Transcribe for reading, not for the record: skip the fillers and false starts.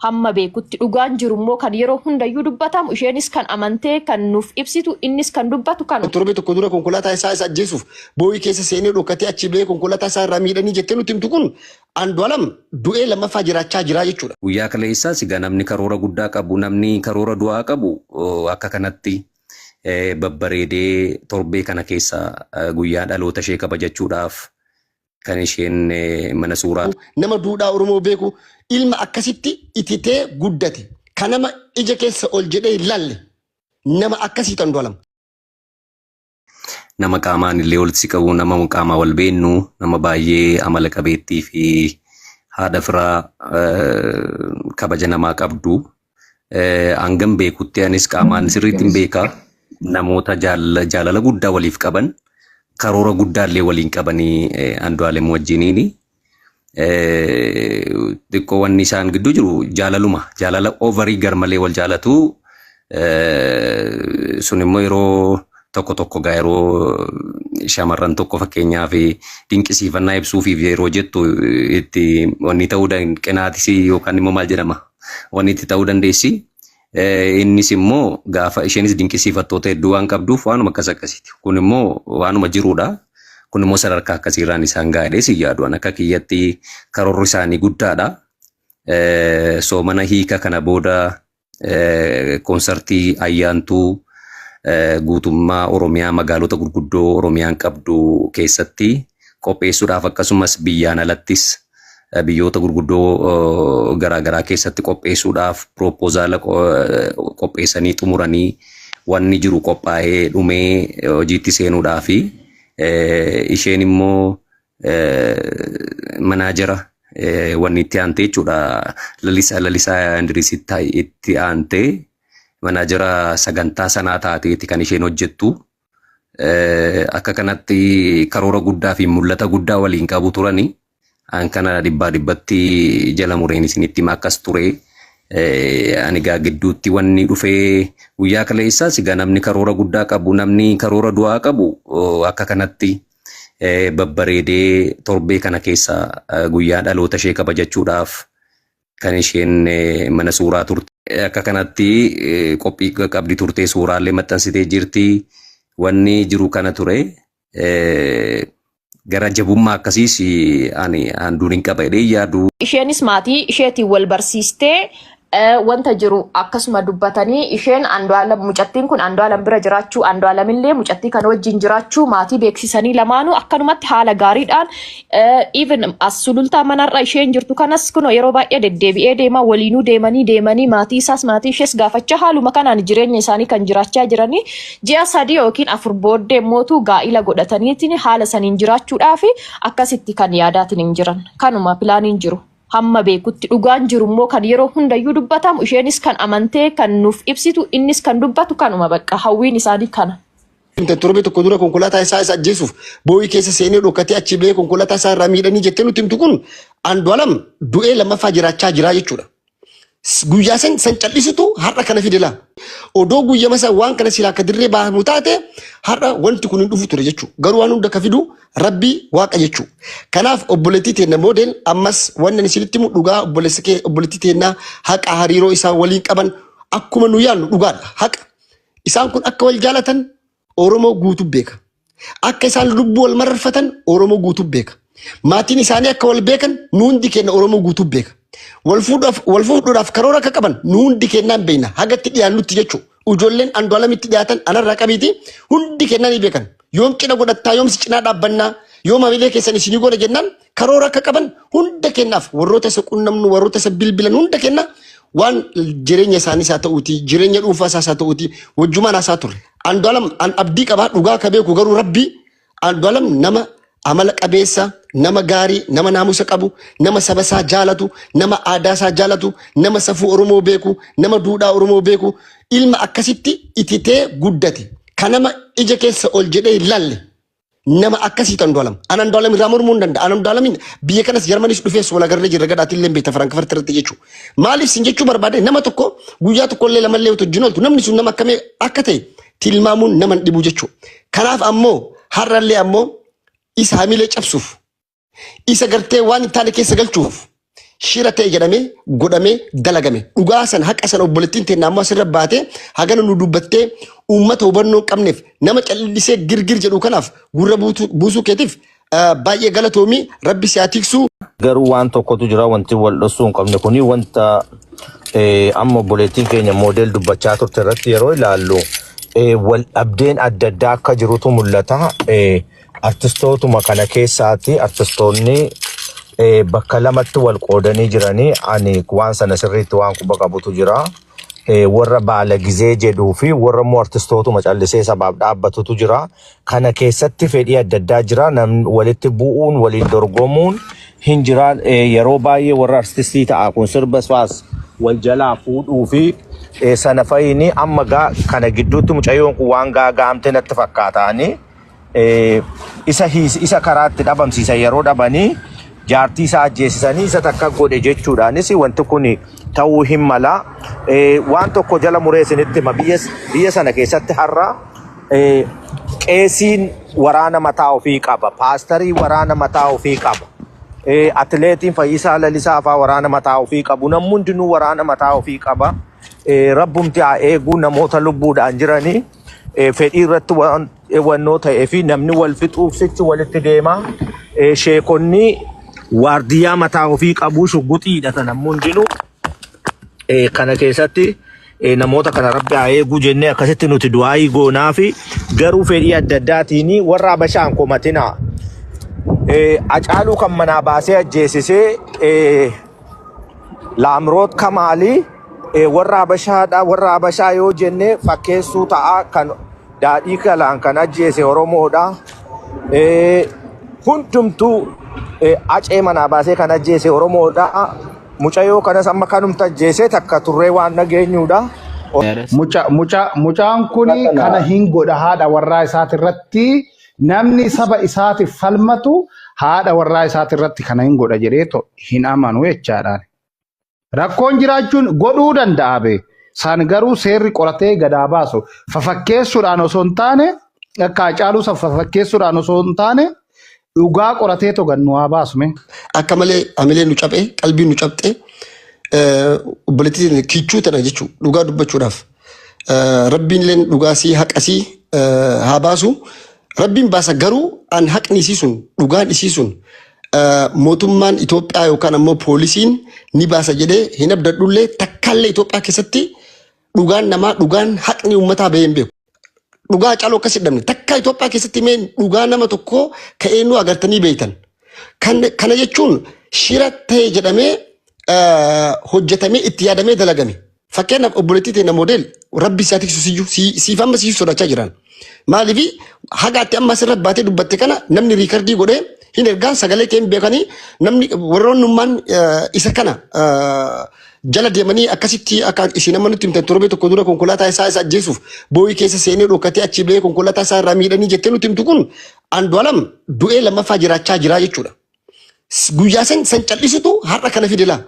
Hamma beekutti dhugaan jiru immoo kan yeroo hundayyuu dubbatamu, isheenis kan amantee kan nuuf ibsitu, innis kan dubbatu kanuma. Torbee tokko dura konkolaataa isaa isa ajjeesuuf boo'ii keessa seenee dhokatee achi ba'ee konkolaataa isaa irraa miidhanii jettee nutti himtu kun Andu'aalam du'ee lammaffaa jiraachaa jira jechuudha. Guyyaa kaleessaas egaa namni karoora guddaa qabu, namni karoora du'aa qabu akka kanatti babbareedee torbee kana keessa guyyaa dhaloota ishee kabajachuudhaaf kan isheen mana suuraa Nama duudhaa Oromoo beeku, ilma akkasitti ititee guddate, kan nama ija keessa ol jedhee hin laalle, nama akkasiitu Andu'aalam. Nama qaamaan illee walitti si qabu, nama qaamaa wal beennu, nama baay'ee amala qabeettii fi haadha firaa kabaja namaa qabdu. Hangam beekutti anis qaamaan sirriitti hin beeka. Namoota jaalala guddaa waliif qaban, karoora guddaa illee waliin qabanii Andu'aalem wajjiniini. Xiqqoo wanni isaan gidduu jiru jaalaluma. Jaalala overii garmalee wal jaalatu. Sun immoo yeroo tokko tokko gaa yeroo shamarran tokko fakkeenyaaf dinqisiifannaa ibsuufiif yeroo jettu itti wanni ta'uu qinaatis yookaan immoo maal jedhama wanni itti ta'uu dandeessi. Innis immoo gaafa isheenis dinqisiifattoota hedduu waan qabduuf waanuma akkas akkasiiti. Kun immoo waanuma jiruudha. Kun immoo sadarkaa akkasiirraan isaan gaadhee si yaadu. Akka kiyyatti karoorri isaanii guddaadha. Soomana hiika kana booda koonsartii ayyaantuu guutummaa Oromiyaa magaalota gurguddoo Oromiyaan qabdu keessatti qopheessuudhaaf, akkasumas biyyaan alattis biyyoota gurguddoo garaagaraa keessatti qopheessuudhaaf piroopozaala qopheessanii xumuranii, wanni jiru qophaa'ee dhumee hojiitti seenuudhaafi isheen immoo manaajara wanni itti aantee jechuudha. Lalisaa Indiriisitti itti aantee manaajara sagantaa sanaa taateeti kan isheen hojjettu. Akka kanatti karoora guddaa fi mul'ata guddaa waliin qabu turani. An kana dhibbaa dhibbatti jala mureen isinitti hima, akkas ture. Ani gaa gidduutti wanni dhufee guyyaa kaleessaas egaa namni karoora guddaa qabu, namni karoora du'aa qabu akka kanatti babbareedee torbee kana keessa guyyaa dhaloota ishee kabajachuudhaaf kan isheen mana suuraa turte. Akka kanatti qophii qabdi turte, suuraallee maxxansitee jirti. Wanni jiru kana ture. Gara jabummaa akkasiis ani handuun hin qaba jedhee yaadu. Isheenis maatii isheetiin wal barsiistee wanta jiru akkasuma dubbatanii, isheen Andu'aalam, mucattiin kun Andu'aalam bira jiraachuu, Andu'aalam illee mucattii kana wajjin jiraachuu maatii beeksisanii, lamaanuu akkanumatti haala gaariidhaan even as Sulultaa manarra isheen jirtu kanas kunoo yeroo baay'ee deddeebi'ee deemaa, waliinuu deemanii deemanii maatii isaas maatii ishees gaafachaa haaluma kanaan jireenya isaanii kan jiraachaa jiranii, ji'a 3 yookiin 4 booddee mootu gaa'ila godhataniitiin haala saniin jiraachuudhaaf akkasitti kan yaadaatiin hin jiran. Kanuma pilaaniin jiru. Hamma beekutti dhugaan jiru immoo kan yeroo hundayyuu dubbatamu, isheenis kan amantee kan nuuf ibsitu, innis kan dubbatu kanuma, bakka hawwiin isaanii kana. Torbee tokko dura konkolaataa isaa isa ajjeesuuf boo'ii keessa seenee dhokatee achi ba'ee konkolaataa isaa irraa miidhanii jettee nutti himtu kun Andu'aalam du'ee lammaffaa jiraachaa jira jechuudha. Guyyaa san san cal'isutu har'a kana fide laa. Odoo guyyama san waan kana silaa akka dirree baafamu taate har'a wanti kun hin dhufu ture jechuudha. Garuu waan hunda ka fidu Rabbii Waaqa jechuudha. Kanaaf obboleettii teenna moodel, ammas wanni ani isinitti himu dhugaa, obboleessa kee obboleettii teennaa haqa hariiroo isaan waliin qaban akkuma nu yaadnu dhugaadha. Haqa isaan kun akka wal jaalatan Oromoo guutuu beeka. Akka isaan lubbuu wal mararfatan Oromoo guutuu beeka. Maatiin isaanii akka wal beekan nu hundi keenya Oromoo guutuu beeka. Wal fuudhuudhaaf karoora akka qaban nu hundi keenyaan beekna. Haga itti dhiyaannutti jechuudha. Ijoolleen Andu'aalamitti dhiyaatan anarraa qabiiti hundi keenyaan ni beekan. Yoom cidha godhattaa, yoom si cinaa dhaabbannaa, yoom hamilee keessan isinii goona jennaan karoora akka qaban hunda keenyaaf, warroota isa qunnamnu, warroota isa bilbilan hunda keenya, waan jireenya isaaniis haa ta'uuti, jireenya dhuunfaa isaas haa ta'uuti, wajjumaan haasaa turre. Andu'aalam an abdii qabaa, dhugaa ka beeku garuu Rabbii. Andu'aalam nama amala qabeessa, nama gaarii, nama naamusa qabu, nama saba isaa jaalatu, nama aadaa isaa jaalatu, nama safuu Oromoo beeku, nama duudhaa Oromoo beeku, ilma akkasitti ititee guddate, kan nama ija keessa ol jedhee hin laalle, nama akkasiitu Andu'aalam. An Andu'aalam irraa mormuu hin danda'a. An Andu'aalamin biyya kanas Jarmanis dhufees wal agarree jirra, gadhaatillee hin beekta Firankfurt irratti jechuudha. Maaliif sin jechuu barbaade, nama tokko guyyaa tokkollee lamallee otoo wajjin ooltu namni sun nama akkamii akka ta'e tilmaamuun nama hin dhibu jechuudha. Kanaaf ammoo har'allee ammoo isa hamilee cabsuuf, isa gartee waan hin taane keessa galchuuf shira ta'e jedhamee godhamee dalagame. Dhugaa san, haqa san, obboleettiin teenya ammoo asirra baatee hagana nu dubbattee uummata hubannoo hin qabneef, nama callisee girgir jedhu kanaaf gurra buusuu keetiif baay'ee galatoomii, Rabbi si haa tiksu. Garuu waan tokkotu jira, wanti wal dhoksuu hin qabne kuni wanta amma obboleettiin keenya moodel dubbachaa turte irratti yeroo ilaallu wal dhabdeen adda addaa akka jirutu mul'ata. Artistootuma kana keessaati artistoonni bakka lamatti wal qoodanii jiranii, ani waan sana sirriitti waan quba qabutu jira. Warra baala gizee jedhuu fi warra immoo artistootuma callisee sabaaf dhaabbatutu jira. Kana keessatti fedhii adda addaa jira. Namni walitti bu'uun, waliin dorgomuun hin jira. Yeroo baay'ee warra artistii ta'a kun sirba faas wal jalaa fuudhuu fi sana fayini amma gaa kana gidduutti mucayyoon kun waan gaagaamte natti fakkaataanii isa isa karaatti dhabamsiisan yeroo dhabanii jaartii isaa ajjeesisanii isa takka godhe jechuudhaanis wanti kun ta'uu hin mala. Waan tokko jala muree isinitti hima, biyya sana keessatti har'a qeesiin waraana mataa ofii qaba. Paastarii waraana mataa ofii qaba. Atileetiin Fayyisaa Lalisaa fa'aa waraana mataa ofii qabu. Namni hundinuu waraana mataa ofii qaba. Rabbumti haa eeguu namoota lubbuudhaan jiranii fedhii irratti waan wannoo ta'ee fi namni wal fixuuf sichi walitti deema. Sheekonni waardiyyaa mataa ofii qabu, shugguxii hidhata namni hundinuu. Kana keessatti namoota kana Rabbi haa eeguu jennee akkasitti nuti du'aayii goonaa fi garuu fedhii adda addaatiin warra Habashaan komatinaa. Hacaaluu kan manaa baasee ajjeesisee Laamroot Kamaalii warra Habashaadha. Warra Habashaa yoo jenne fakkeessuu ta'a, kan daadhii kalaan kan ajjeese Oromoodha. Hundumtuu acee manaa baasee kan ajjeese Oromoodha. Mucayyoo kanas amma kanumti ajjeesee takka turree waan dhageenyudha. Muca, muca, mucaan kun kana hin godha haadha warraa isaati irratti, namni saba isaatiif falmatu haadha warraa isaati irratti kana hin godha jedhee hin amanu jechaadhaan. Rakkoon jiraachuun godhuu danda'a bee. San garuu seerri qoratee gadaa baasu. Fafakkeessuudhaan osoo hin taane, akka Hacaaluu san fafakkeessuudhaan osoo hin taane, dhugaa qoratee togannu haa baasu mee. Akka malee hamileen nu caphee, qalbiin nu cabxee, obboleettiin kichuu tana jechuudha dhugaa dubbachuudhaaf. Rabbiin illee dhugaa sii haqasii haa baasu. Rabbiin baasa, garuu an haqni isii sun, dhugaan isii sun, mootummaan Itoophiyaa yookaan ammoo poolisiin ni baasa jedhee hin abdadhullee. Takkaallee Itoophiyaa keessatti dhugaan namaa, dhugaan haqni uummataa bahee hin beeku. Dhugaa Hacaaluu akkas hidhamne takka Itoophiyaa keessatti mee dhugaa nama tokkoo ka'ee nu agartanii beektan. Kana jechuun shira ta'e jedhamee hojjetamee itti yaadamee dalagame. Fakkeenyaaf obboleettii teenya moodel, Rabbi si haa tiksu, siyyuu siif amma siyyuu sodaachaa jiran. Maaliif haga ati amma asirra baatee dubbatte kana namni record godhee hin ergaa, sagalee kee hin beekanii, namni warroonnummaan isa kana jala deemanii akkasitti akka isin amma nutti himtan torbee tokko dura konkolaataa isaa isa ajjeesuuf boo'ii keessa seenee dhokatee achi bahee konkolaataa isaa irraa miidhanii jettee nutti himtu kun, Andu'aalam du'ee lammaffaa jiraachaa jira jechuudha. Guyyaa san san cal'isutu har'a kana fide laa.